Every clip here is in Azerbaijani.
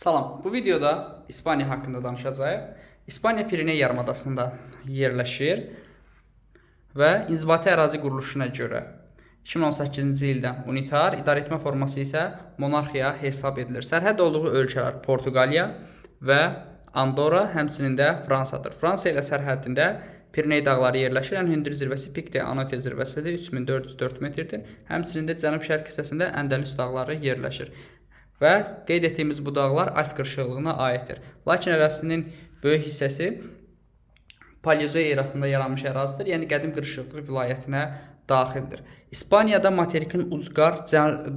Salam, bu videoda İspaniya haqqında danışacağıq. İspaniya Pireney yarımadasında yerləşir və inzibati ərazi quruluşuna görə 2018-ci ildən unitar, idarəetmə forması isə monarxiya hesab edilir. Sərhəd olduğu ölkələr Portuqaliya və Andorra, həmçinin də Fransadır. Fransa ilə sərhədində Pireney dağları yerləşir. Ən hündür zirvəsi Pic de Anote zirvəsidir, 3404 metrdir. Həmçinin də cənub-şərq hissəsində Əndəlüs dağları yerləşir. Və qeyd etdiyimiz bu dağlar Alp qırışıqlığına aiddir. Lakin ərazisinin böyük hissəsi Paleozoy erasında yaranmış ərazidir, yəni qədim qırışıqlıq vilayətinə daxildir. İspaniyada materikin ucqar,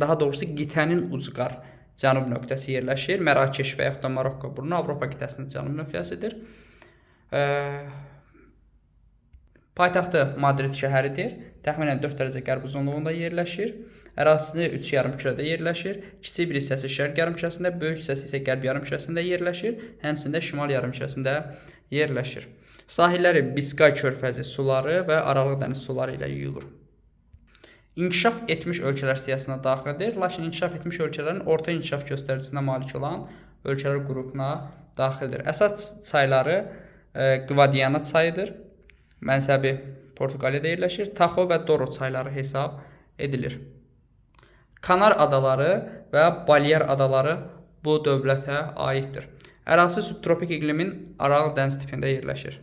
daha doğrusu qitənin ucqar cənub nöqtəsi yerləşir. Mərakeş və yaxud da Marokko burnu Avropa qitəsinin cənub nöqtəsidir. Paytaxtı Madrid şəhəridir. Təxminən 4 dərəcə qərb uzunluğunda yerləşir. Ərazisi 3 yarımkürədə yerləşir. Kiçik bir hissəsi şərq yarımkürəsində, böyük hissəsi isə qərb yarımkürəsində yerləşir. Həmçinin də şimal yarımkürəsində yerləşir. Sahilləri Biskay körfəzi suları və Aralıq dəniz suları ilə yuyulur. İnkişaf etmiş ölkələr siyahısına daxildir. Lakin inkişaf etmiş ölkələrin orta inkişaf göstəricisine malik olan ölkələr qrupuna daxildir. Əsas çayları Gvadiana çayıdır. Mənsəbi Portuqaliyada yerləşir. Taxo və Doro çayları hesab edilir. Kanar adaları və Balear adaları bu dövlətə aiddir. Ərazisi subtropik iqlimin Aralıq dəniz tipində yerləşir.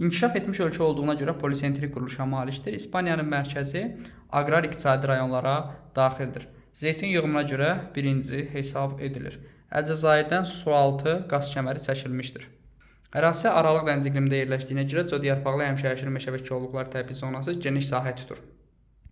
İnkişaf etmiş ölkə olduğuna görə polisentrik quruluşa malikdir. İspaniyanın mərkəzi aqrar iqtisadi rayonlara daxildir. Zeytun yığımına görə birinci hesab edilir. Əlcəzairdən sualtı qaz kəməri çəkilmişdir. Ərazisi Aralıq dəniz iqlimində yerləşdiyinə görə cod yarpaqlı həmişəyaşıl meşə və kolluqlar təbii zonası geniş sahə tutur.